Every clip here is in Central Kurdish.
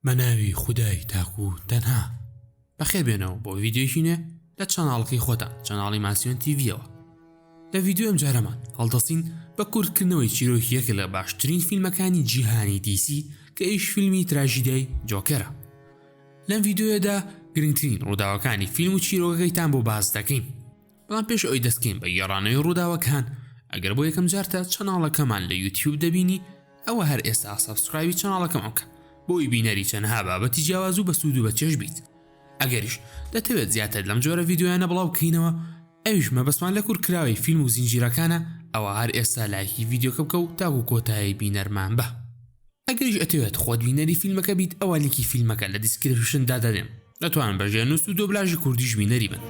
بە ناوی خودای تاک و تەنها. بەخێر بێنەوە بۆ ڤیدیۆیەکی نوێ لە channel ەکەی خۆتان channel ی ماسیۆن تیڤیەوە. لە ڤیدیۆی ئەمجارەمان هەڵدەستین بە کورتکردنەوەی چیرۆکی یەکێک لە باشترین فیلمەکانی جیهانی دیسی کە ئەویش فیلمی تراژیدیای جۆکەرە. لەم ڤیدیۆیەدا گرنگترین ڕووداوەکانی فیلم و چیرۆکەکەیتان بۆ باس دەکەین. بەڵام پێش ئەوەی دەستکەین بە گێڕانەوەی ڕووداوەکان ئەگەر بۆ یەکەم جارتە channel ەکەمان لە یوتیوب دەبینی ئەوە هەر ئێستا subscribe ی channel ەکەمان بکە بۆی بینەری چەنەها بابەتی جیاواز و بەسوود و بەچێژ بیت ئەگەریش دەتەوێت زیاتر لەم جۆرە ڤیدیۆیانە بڵاو بکەینەوە ئەویش مەبەستمان لە کورتکراوەی فیلم و زنجیرەکانە ئەوە هەر ئێستا لایکی ڤیدیۆکە بکە و تاکو کۆتایی بینەرمان بە. ئەگەریش ئەتەوێت خۆت بینەری فیلمەکە بیت ئەوا لینکی فیلمەکە لە description دادەنێم دەتوانن بە ژێرنووس و دۆبلاژی کوردیش بینەری بن.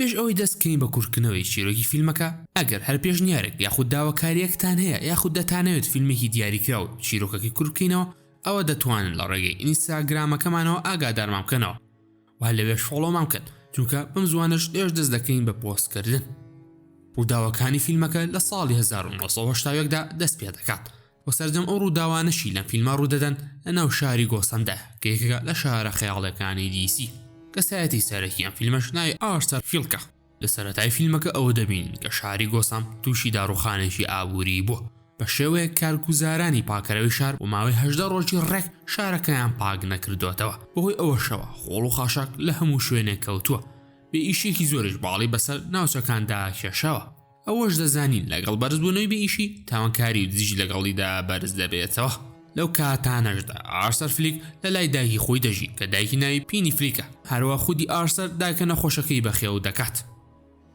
پێش ئەوەی دەست بکەین بە کورتکردنەوەی چیرۆکی فیلمەکە، ئەگەر هەر پێشنیارێک یاخود داواکارییەکتان هەیە یاخود دەتانەوێت فیلمێکی دیاریکراو چیرۆکەکەی کورت بکەینەوە ئەوە دەتوانن لە ڕێگەی ئینستاگرامەکەمانەوە ئاگادارمان بکەنەوە و هەر لەوێش follow مان بکەن چونکە بەم زوانەش لێش دەست دەکەین بە پۆستکردن. ڕووداوەکانی فیلمەکە لە ساڵی 1981 دا دەست پێدەکات و سەرجەم ئەو ڕووداوانەشی لەم فیلمە ڕوودەدەن لە ناو شاری گۆسەمدا کە یەکێکە لە شارە خەیاڵیەکانی دیسی. کەسایەتی سەرەکی ئەم فیلمەش ناوی ئارسەر فیڵکە. لە سەرەتای فیلمەکە ئەوە دەبینین کە شاری گۆسەم تووشی داڕوخانێکی ئابووری بووە بە شێوەیەک کارگوزارانی پاکەرەوەی شار بۆ ماوەی 18 ڕۆژی ڕێک شارەکەیان پاک نەکردۆتەوە بەهۆی ئەوەشەوە خۆڵ و خاشاک لە هەموو شوێنێک کەوتووە بێ ئیشێکی زۆریش باڵی بەسەر ناوچەکاندا کێشاوە. ئەوەش دەزانین لەگەڵ بەرزبوونەوەی بێ ئیشی، تاوانکاری و دزیش لەگەڵیدا بەرز دەبێتەوە. لەو کاتانەشدا ئارسەر فلیک لە لای دایکی خۆی دەژی کە دایکی ناوی پینی فلیکە، هەروا خودی ئارسەر دایکە نەخۆشەکەی بەخێو دەکات.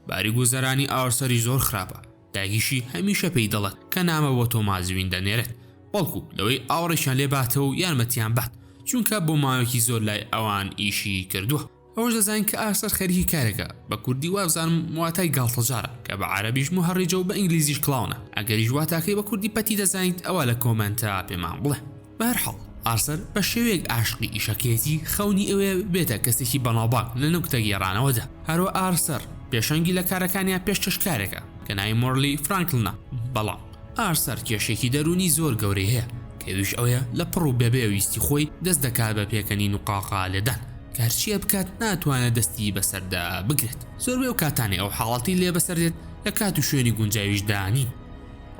باری گوزەرانی ئارسەریش زۆر خراپە، دایکیشی هەمیشە پێی دەڵێت کە نامە بۆ تۆماس وین دەنێرێت، بەڵکو لەوەی ئاوڕێکیان لێ باتەوە و یارمەتیان بات، چونکە بۆ ماوەیەکی زۆر لای ئەوان ئیشی کردووە. ئەوەش دەزانین کە ئارسەر خەریکی کارێکە، بە کوردی وابزانم واتای گاڵتەجارە، کە بە عەرەبیش مهرج ە و بە ئینگلیزیش clown ە، ئەگەریش واتاکەی بە کوردی پەتی دەزانیت ئەوا لە comment ا پێمان بڵێ. بەهەرحاڵ ئارسەر بە شێوەیەک ئاشقی ئیشەکەیەتی خەونی ئەوەیە ببێتە کەسێکی بەناوبانگ لە نوکتە گێڕانەوەدا، هەروا ئارسەر پێشەنگی لە کارەکانیا پێشکەشکارێکە کە ناوی مۆرلی فرانکلنە، بەڵام ئارسەر کێشەیەکی دەروونی زۆر گەورەی هەیە کە ئەویش ئەوەیە لە پڕ و بەبێ ویستی خۆی دەست دەکات بە پێکەنین و قاقا لێدان کە هەرچیە بکات ناتوانێت دەستی بەسەردا بگرێت زۆربەی ئەو کاتانەی ئەو حاڵەتی لێ بەسەر دێت لە کات و شوێنی گونجاویشدا نین.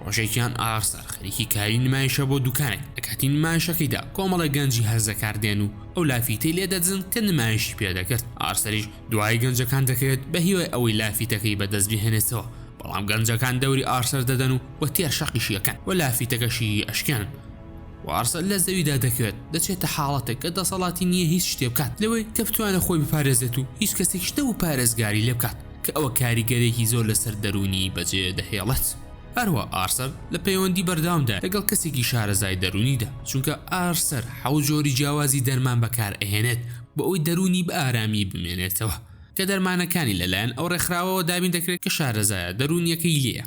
ڕۆژێکیان ئارسەر خەریکی کاری نمایشە بۆ دوکانێک لە کاتی نمایشەکەیدا کۆمەڵێک گەنجی هەرزەکار دێن و ئەو لافیتەی لێ دەدزن کە نمایشی پێ دەکرد ئارسەریش دوای گەنجەکان دەکەوێت بە هیوای ئەوەی لافیتەکەی بەدەست بهێنێتەوە بەڵام گەنجەکان دەوری ئارسەر دەدەن و وە تێر شەقیشی ئەکەن و لافیتەکەشی ئەشکێنن و ئارسەر لە زەویدا دەکەوێت دەچێتە حاڵەتێک کە دەسەڵاتی نییە هیچ شتێ بکات لەوەی کە بتوانێت خۆی بپارێزێت و هیچ کەسێکیش نەبوو پارێزگاری لێ بکات کە ئەوە کاریگەرێکی زۆر لەسەر دەروونی بەجێ دەهێڵێت. هەروە ئارسەر لە پەیوەندی بەردەوامدا لەگەڵ کەسێکی شارەزای دەروونیدا چونکە ئارسەر حەوت جۆری جیاوازی دەرمان بەکار ئەهێنێت بۆ ئەوەی دەروونی بە ئارامی بمێنێتەوە کە دەرمانەکانی لەلایەن ئەو ڕێکخراوەوە دابین دەکرێت کە شارەزایە دەروونیەکەی لێیە.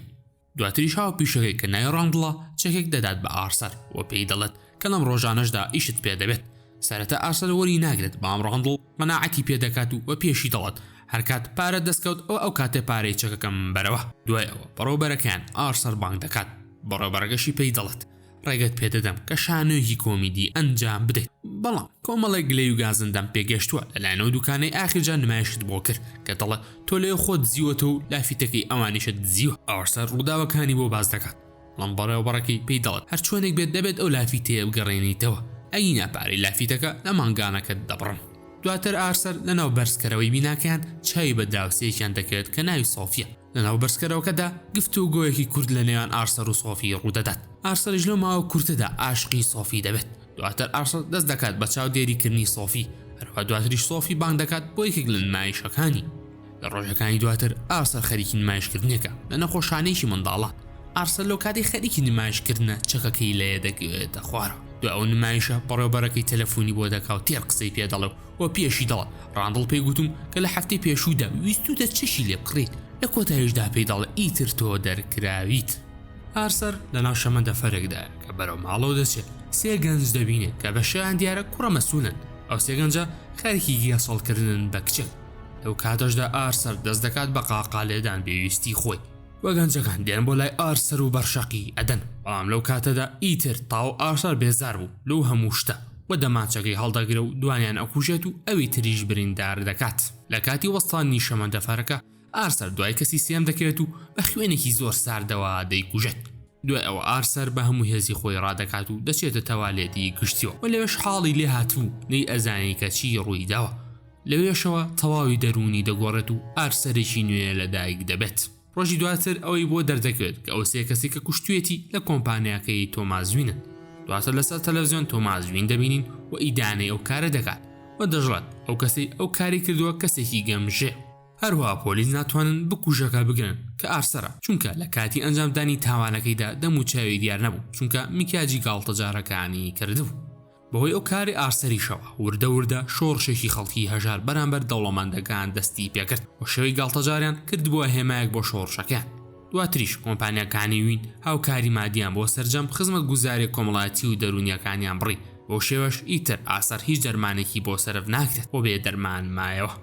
دواتریش هاوپیشەکەی کە ناوی ڕاندڵە چەکێک دەدات بە ئارسەر و پێی دەڵێت کە لەم ڕۆژانەشدا ئیشت پێ دەبێت. سەرەتا ئارسەر وەری ناگرێت بەڵام ڕاندڵ قەناعەتی پێ دەکات و پێشی دەڵێت هەرکات پارەت دەستکەوت ئەوە ئەو کاتێ پارەی چەکەکەم بەرەوە. دوای ئەوە بەڕێوبەرەکەیان ئارسەر بانگ دەکات بەڕێوبەرەکەشی پێی دەڵێت ڕێگەت پێدەدەم کە شانۆیەکی کۆمیدی ئەنجام بدەیت بەڵام کۆمەڵێک گلەی و گازندەم پێگەشتووە لەلایەن ئەو دوکانەی ئاخر جار نمایشت بۆ کرد کە دەڵێت تۆ لەوێ خۆت دزیوەتەوە و لافیتەکەی ئەوانیشت دزیوە. ئارسەر ڕووداوەکانی بۆ باس دەکات بەڵام بەڕێوەبەڕەکەی پێی دەڵێت هەرچۆنێک بێت دەبێت ئەو لافیتەیە بگەڕێنیتەوە ئەگینا پارەی لافیتەکە لە مانگانەکەت دەبڕم. دواتر ئارسەر لەناو بەرزکەرەوەی بیناکەیان چاوی بە دراوسێیەکیان دەکەوێت کە ناوی سۆفیە. لەناو بەرزکەرەوەکەدا گفتوگۆیەکی کورت لە نێوان ئارسەر و سۆفی ڕوودەدات. ئارسەریش لەو ماوە کورتەدا ئاشقی سۆفی دەبێت. دواتر ئارسەر دەست دەکات بە چاودێریکردنی سۆفی، هەروەها دواتریش سۆفی بانگ دەکات بۆ یەکێک لە نمایشەکانی. لە ڕۆژەکانی دواتر ئارسەر خەریکی نمایشکردنێکە لە نەخۆشخانەیەکی منداڵان. ئارسەر لەو کاتەی خەریکی نمایشکردنە چەکەکەی لێ دەکەوێتە خوارەوە. دوای ئەو نمایشە بەڕێوبەرەکەی تەلەفۆنی بۆ دەکا و تێر قسەی پێ دەڵێ و پێشی دەڵێ ڕاندڵ پێی گوتوم کە لە هەفتەی پێشوودا ویستوتە چەکی لێ بکڕیت. لە کۆتاییشدا پێی دەڵێ ئیتر تۆ دەرکراویت. ئارسەر لەناو شەمەندەفەرێکدایە کە بەرەو ماڵەوە دەچێت، سێ گەنج دەبینێت کە بە شێوەیان دیارە کوڕە مەسولن، ئەو سێ گەنجە خەریکی گێچەڵکردنن بە کچێک. لەو کاتەشدا ئارسەر دەست دەکات بە قاقا لێدان بێ ویستی خۆی و گەنجەکان دێن بۆ لای ئارسەر و بەرشەقی ئەدەن، بەڵام لەو کاتەدا ئیتر تاو ئارسەر بێزار بوو لەو هەموو شتە و دەمانچەکەی هەڵدەگرێ و دوانیان ئەکوژێت و ئەوی تریش بریندار دەکات. لە کاتی وەستاندنی شەمەندەفەرەکە ئارسەر دوای کەسی سێیەم دەکەوێت و بە خوێنێکی زۆر ساردەوە دەیکوژێت. دوای ئەوە ئارسەر بە هەموو هێزی خۆی ڕادەکات و دەچێتە تەوالێتی گشتیەوە و لەوێش حاڵی لێ هاتبوو نەی ئەزانی کە چی ڕووی داوە. لەوێشەوە تەواوی دەروونی دەگۆڕێت و ئارسەرێکی نوێ لەدایک دەبێت. ڕۆژی دواتر ئەوەی بۆ دەردەکەوێت کە ئەو سێ کەسەی کە کوشتویەتی لە کۆمپانیاکەی تۆماس وینن. دواتر لەسەر تەلەفزیۆن تۆماس وین دەبینین و ئیدانەی ئەو کارە دەکات و دەشڵێت ئەو کەسەی ئەو کاری کردووە کەسێکی گەمژەیە. هەروەها پۆلیس ناتوانن بکوژەکە بگرن کە ئارسەرە، چونکە لە کاتی ئەنجامدانی تاوانەکەیدا دەموچاوی دیار نەبوو، چونکە میکیاجی گاڵتەجارەکانی کردبوو. بەهۆی ئەو کارەی ئارسەریشەوە وردە وردە شۆڕشێکی خەڵکی هەژار بەرامبەر دەوڵەمەندەکان دەستی پێکرد و شێوەی گاڵتەجاریان کردبووە هێمایەک بۆ شۆڕشەکەیان. دواتریش کۆمپانیاکانی وین هاوکاری مادیان بۆ سەرجەم خزمەتگوزاریە کۆمەڵایەتی و دەروونیەکانیان بڕی، بەو شێوەش ئیتر ئارسەر هیچ دەرمانێکی بۆ سەرف ناکرێت و بێ دەرمان مایەوە.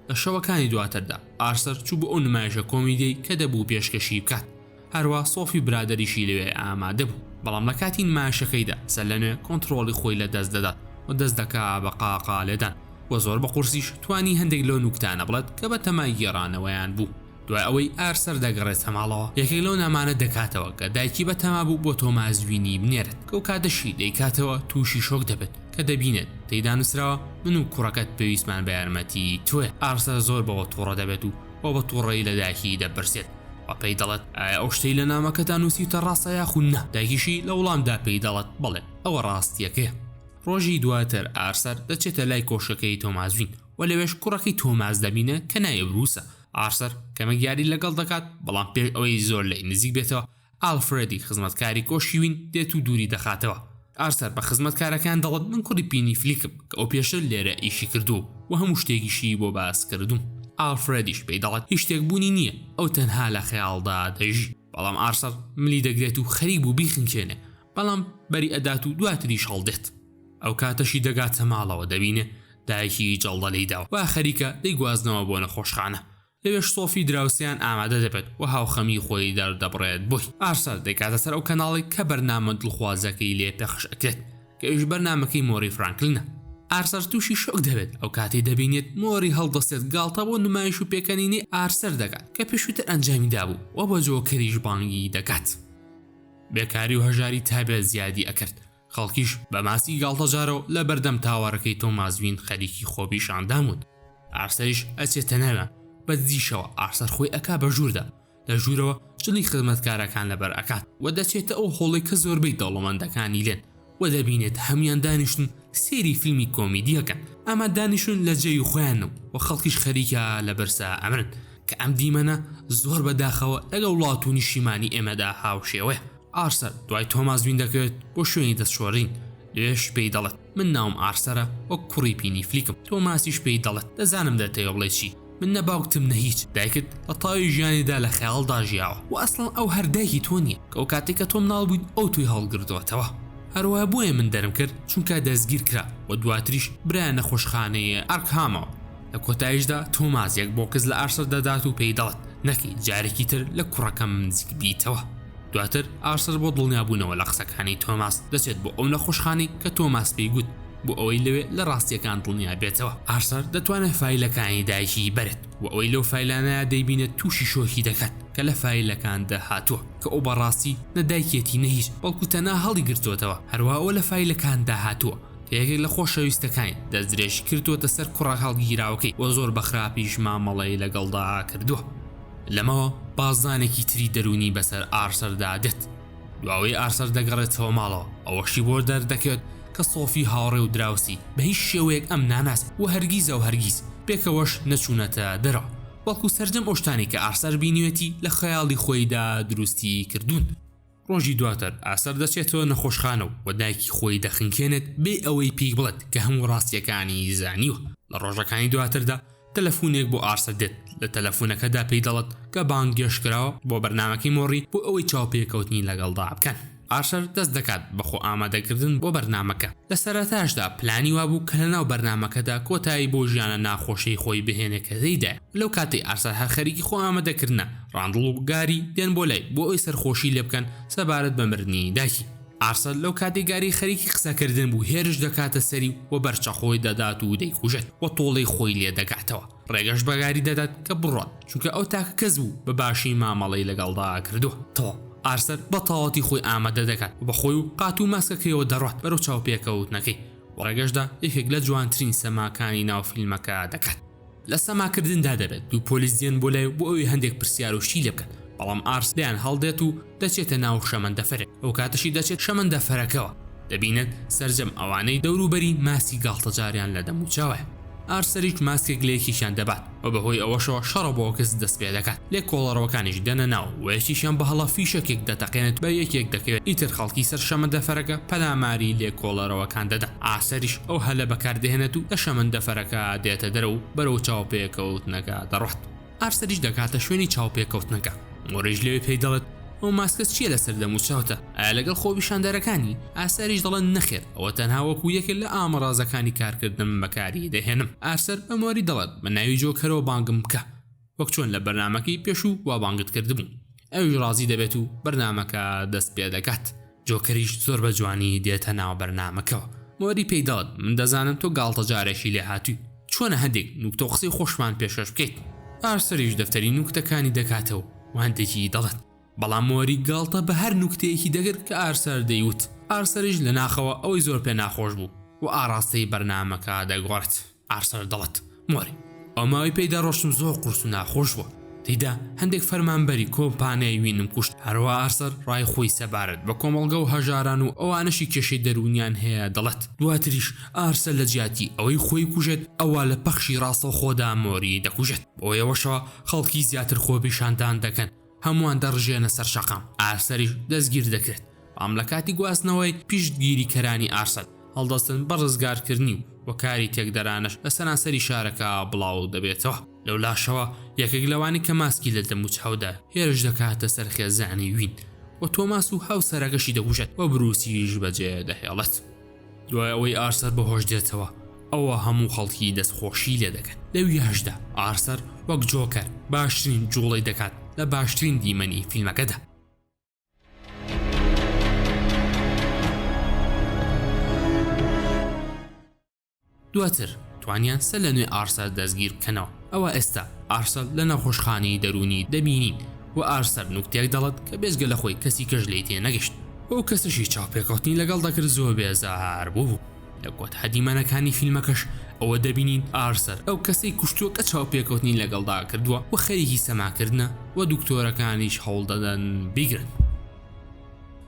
لە شەوەکانی دواتردا ئارسەر چوو بۆ ئەو نمایشە کۆمیدیەی کە دەبوو پێشکەشی بکات، هەروا سۆفی برادەریشی لەوێ ئامادە بوو، بەڵام لە کاتی نمایشەکەیدا سەرلەنوێ کۆنتڕۆڵی خۆی لە دەست دەدات و دەست دەکا بە قاقا لێدان و زۆر بە قورسیش توانی هەندێک لەو نوکتانە بڵێت کە بە تەمای گێڕانەوەیان بوو. دوای ئەوەی ئارسەر دەگەڕێتە ماڵەوە یەکێک لەو نامانە دەکاتەوە کە دایکی بە تەما بوو بۆ تۆماس وینی بنێرێت، کە ئەو کاتەشی دەیکاتەوە تووشی شۆک دەبێت کە دەبینێت تێیدا نووسراوە من و کوڕەکەت پێویستمان بە یارمەتی تۆیە. ئارسەر زۆر بەوە تووڕە دەبێت و و بە تووڕەیی لە دایکی دەپرسێت و پێی دەڵێت ئایا ئەو شتەی لە نامەکەدا نووسیوتە ڕاستە یاخود نا؟ دایکیشی لە وڵامدا پێی دەڵێت بەڵێ ئەوە ڕاستییەکەیە. ڕۆژی دواتر ئارسەر دەچێتە لای کۆشکەکەی تۆماس وین و لەوێش کوڕەکەی تۆماس دەبینێت کە ناوی بروسە. ئارسەر کەمێک یاری لەگەڵ دەکات بەڵام پێش ئەوەی زۆر لێی نزیک بێتەوە ئالفرێدی خزمەتکاری کۆشکی وین دێت و دووری دەخاتەوە. ئارسەر بە خزمەتکارەکان دەڵێت من کوڕی پینی فلیکم کە ئەو پێشتر لێرە ئیشی کردووە و هەموو شتێکیشی بۆ باس کردووم. ئالفرێدیش پێی دەڵێت هیچ شتێک بوونی نییە ئەو تەنها لە خەیاڵدا دەژی. بەڵام ئارسەر ملی دەگرێت و خەریک بوو بیخنکێنێ بەڵام بەری ئەدات و دواتریش هەڵدێت. ئەو کاتەشی دەگاتە ماڵەوە دەبینێ دایکی جەڵدە لێی داوە و خەریکە دەیگوازنەوە بۆ نەخۆشخانە. لەوێش سۆفی دراوسێیان ئامادە دەبێت و هاوخەمی خۆی دەردەبڕێت بۆی. ئارسەر دەیکاتە سەر ئەو کەناڵەی کە بەرنامە دڵخوازەکەی لێ پەخش ئەکرێت کە ئەویش بەرنامەکەی مۆری فرانکلنە. ئارسەر تووشی شۆک دەبێت ئەو کاتەی دەبینێت مۆری هەڵدەستێت گاڵتە بۆ نمایش و پێکەنینەی ئارسەر دەکات کە پێشووتر ئەنجامی دابوو و بە جۆکەریش بانگی دەکات. بێکاری و هەژاری تابێت زیادی ئەکرد. خەڵکیش بە ماسکی گاڵتەجارەوە لە بەردەم تاوەرەکەی تۆماس وین خەریکی خۆپیشاندان بوون. ئارسەریش ئەچێتە ناویان، بە دزیشەوە ئارسەر خۆی ئەکا بە ژووردا، لە ژوورەوە جلی خزمەتکارەکان لەبەر ئەکات و دەچێتە ئەو هۆڵەی کە زۆربەی دەوڵەمەندەکانی لێن و دەبینێت هەموویان دانیشتون سەیری فیلمی کۆمیدی ئەکەن، ئەمە دانیشتون لە جێی خۆیانن و خەڵکیش خەریکە لە برسا ئەمرن، کە ئەم دیمەنە زۆر بە داخەوە لەگەڵ وڵات و نیشتیمانی ئێمەدا هاوشێوەیە. ئارسەر دوای تۆماس وین دەکەوێت بۆ شوێنی دەستشۆرین، لەوێش پێی دەڵێت من ناوم ئارسەرە وەک کوڕی پینی فلیکم، تۆماسیش پێی دەڵێت دەزانم دەتەوێ بڵێی چی، من نە باوکتم نە هیچ، دایکت لە تەواوی ژیانیدا لە خەیاڵدا ژیاوە و ئەسڵەن ئەو هەر دایکی تۆ نییە، کە ئەو کاتەی کە تۆ مناڵ بوویت ئەو تۆی هەڵگردۆتەوە. هەروەها بۆیە من دەرم کرد چونکە دەستگیر کرا و دواتریش برایە نەخۆشخانەی ئارکهامەوە. لە کۆتاییشدا تۆماس یەک بۆکس لە ئارسەر دەدات و پێی دەڵێت نەکەی جارێکی تر لە کوڕەکەم نزیک بیتەوە. دواتر ئارسەر بۆ دڵنیابوونەوە لە قسەکانی تۆماس دەچێت بۆ ئەو نەخۆشخانەی کە تۆماس پێی گوت بۆ ئەوەی لەوێ لە ڕاستیەکان دڵنیا بێتەوە. ئارسەر دەتوانێت فایلەکانی دایکی بەرێت و ئەوەی لەو فایلانەیا دەیبینێت تووشی شۆکی دەکات کە لە فایلەکاندا هاتووە کە ئەو بەڕاستی نە دایکیەتی نە هیچ بەڵکو تەنها هەڵیگرتۆتەوە هەروەها ئەوە لە فایلەکاندا هاتووە کە یەکێک لە خۆشەویستەکانی دەستدرێژی کردووەتە سەر کوڕە هەڵگیراوەکەی و زۆر بە خراپیش مامەڵەی لەگەڵدا کردووە. لەمەوە بازدانێکی تری دەروونی بەسەر ئارسەردا دێت. دواوەی ئارسەر دەگەڕێتەوە ماڵەوە، ئەوەشی بۆ دەردەکەوێت کە سۆفی هاوڕێ و دراوسی بە هیچ شێوەیەک ئەم ناناسێت و هەرگیزاو هەرگیز پێکەوەش نەچوونەتە دەرەوە. بەڵکو سەرجەم ئەو شتانەی کە ئارسەر بینیوێتی لە خەیاڵی خۆیدا دروستی کردوون. ڕۆژی دواتر ئارسەر دەچێتەوە نەخۆشخانە و دایکی خۆی دەخنکێنێت بێ ئەوەی پێی بڵێت کە هەموو ڕاستیەکانی زانیوە. لە ڕۆژەکانی دواتردا تەلەفونێک بۆ ئارسەر دێت، لە تەلەفونەکەدا پێی دەڵێت کە بانگێشت کراوە بۆ بەرنامەکەی مۆڕی بۆ ئەوەی چاوپێکەوتنی لەگەڵدا بکەن. ئارسەر دەست دەکات بە خۆ ئامادەکردن بۆ بەرنامەکە، لە سەرەتاشدا پلانی وابوو کە لەناو بەرنامەکەدا کۆتایی بەو ژیانە ناخۆشەی خۆی بهێنێ کە تێیدایە. لەو کاتەی ئارسەر هەر خەریکی خۆ ئامادەکردنە، ڕاندڵ و گاری دێن بۆ لای بۆ ئەوەی سەرخۆشی لێ بکەن سەبارەت بە مردنی دایکی. ئارسەر لەو کاتەی گاری خەریکی قسەکردن بوو هێرش دەکاتە سەری و بەر چەقۆی دەدات و دەیکوژێت و تۆڵەی خۆی لێ دەکاتەوە. ڕێگەش بە گاری دەدات کە بڕوات چونکە ئەو تاکە کەس بوو بە باشی مامەڵەی لەگەڵدا کردووە. تەواو ئارسەر بە تەواوەتی خۆی ئامادە دەکات و بە خۆی و قات و ماسکەکەیەوە دەڕوات بەرەو چاوپێکەوتنەکەی و ڕێگەشدا یەکێک لە جوانترین سەماکانی ناو فیلمەکە دەکات. لە سەماکردندا دەبێت دوو پۆلیس دێن بۆ لای و بۆ ئەوەی هەندێک پرسیار و شتی لێ بکەن بەڵام ئارس لێیان هەڵدێت و دەچێتە ناو شەمەندەفەرێک ئەو کاتەشی دەچێت شەمەندەفەرەکەوە دەبینێت سەرجەم ئەوانەی دەوروبەری ماسکی گاڵتەجاریان لە دەموچاوە ئارسەریش ماسکێک لە یەکێکیان دەبات و بەهۆی ئەوەشەوە شەڕە بۆکس دەست پێ دەکات لێکۆڵەرەوەکانیش دێنە ناو و یەکێکیان بە هەڵە فیشەکێک دەتەقێنێت بە یەکێک دەکەوێت ئیتر خەڵکی سەر شەمەندەفەرەکە پەلاماری لێکۆڵەرەوەکان دەدەن ئارسەریش ئەو هەلە بەکاردەهێنێت و لە شەمەندەفەرەکە دێتە دەرەوە و بەرەو چاوپێکەوتنەکە دەڕوات. ئارسەریش دەگاتە شوێنی چاوپێکەوتنەکە. مۆریش لەوێ پێی دەڵێت، ئەو ماسکە چییە لەسەر دەموچاوتە؟ ئایا لەگەڵ خۆپیشاندەرەکانی؟ ئارسەریش دەڵێت، نەخێر، ئەوە تەنها وەکو یەکێک لە ئامڕازەکانی کارکردنم بەکاری دەهێنم. ئارسەر بە مۆری دەڵێت، بە ناوی جۆکەرەوە بانگم بکە. وەک چۆن لە بەرنامەکەی پێشوو وا بانگت کردبوو. ئەویش ڕازی دەبێت و بەرنامەکە دەست پێدەکات. جۆکەریش زۆر بە جوانی دێتە ناو بەرنامەکەوە. مۆری پێی دەڵێت، من دەزانم تۆ گاڵتەجارێکی لێهاتووی، چۆنە هەندێک نوکتە و قسەی خۆشمان پێشکەش بکەیت. ئارسەریش دەفتەری نوکتەکانی دەکاتەوە و هەندێکی دەڵێت. بەڵام مۆری گاڵتە بە هەر نوکتەیەکی دەکرد کە ئارسەر دەیوت. ئارسەریش لە ناخەوە ئەوەی زۆر پێ ناخۆش بوو و ئاڕاستەی بەرنامەکە دەگۆڕێت. ئارسەر دەڵێت، مۆری، ئەو ماوەی پێیدا ڕۆشتم زۆر قورس و ناخۆش بووە، تێیدا هەندێک فەرمانبەری کۆمپانیای وینم کوشت، هەروەها ئارسەر ڕای خۆی سەبارەت بە کۆمەڵگە و هەژاران و ئەوانەشی کێشەی دەروونیان هەیە دەڵێت. دواتریش ئارسەر لە جیاتی ئەوەی خۆی بکوژێت ئەوا لە پەخشی ڕاستەوخۆدا مۆری دەکوژێت، بەهۆیەوەشەوە خەڵکی زیاتر خۆپیشاندان دەکەن، هەمووان دەڕژێنە سەر شەقام، ئارسەریش دەستگیر دەکرێت، بەڵام لە کاتی گواستنەوەی پشتگیریکەرانی ئارسەر هەڵدەستن بە ڕزگارکردنی و کاری تێکدەرانەش لە سەرانسەری شارەکە بڵاو دەبێتەوە. لەولاشەوە یەکێک لەوانەی کە ماسکی لە دەموچاودا هێرش دەکاتە سەر خێزانی وین و تۆماس و هاوسەرەکەشی دەکوژێت و بروسیش بەجێ دەهێڵێت. دوای ئەوەی ئارسەر بەهۆش دێتەوە ئەوە هەموو خەڵکی دەستخۆشی لێ دەکەن لەویاشدا ئارسەر وەک جۆکەر باشترین جوڵەی دەکات لە باشترین دیمەنی فیلمەکەدا. دواتر توانیان سەر لە نوێ ئارسەر دەستگیر بکەنەوە ئەوە ئێستا ئارسەر لە نەخۆشخانەی دەروونی دەبینین و ئارسەر نوکتێک دەڵێت کە بێجگە لە خۆی کەسی کەش لێی تێنەگەشت ئەو کەسەشی چاوپێکەوتنی لەگەڵ دەکرد زۆر بێزار بوو لە کۆتا دیمەنەکانی فیلمەکەش ئەوە دەبینین ئارسەر ئەو کەسەی کوشتووە کە چاوپێکەوتنی لەگەڵدا کردووە و خەریکی سەماکردنە و دکتۆرەکانیش هەوڵ دەدەن بیگرن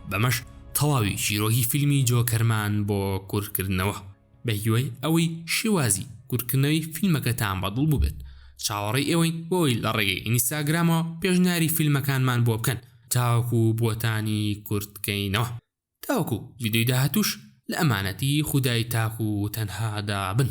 بەمەش تەواوی چیرۆکی فیلمی جۆکەرمان بۆ کورتکردنەوە بە هیوای ئەوەی شێوازی کورتکردنەوەی فیلمەکەتان بەدڵ بووبێت چاوەڕێی ئێوەین بۆ ئەوەی لە ڕێگەی ئینستاگرامەوە پێشنیاری فیلمەکانمان بۆ بکەن تاوەکو بۆتانی کورتکەینەوە تاوەکو ڤیدیۆی داهاتووش لە ئەمانەتی خودای تاک و تەنهادا بن.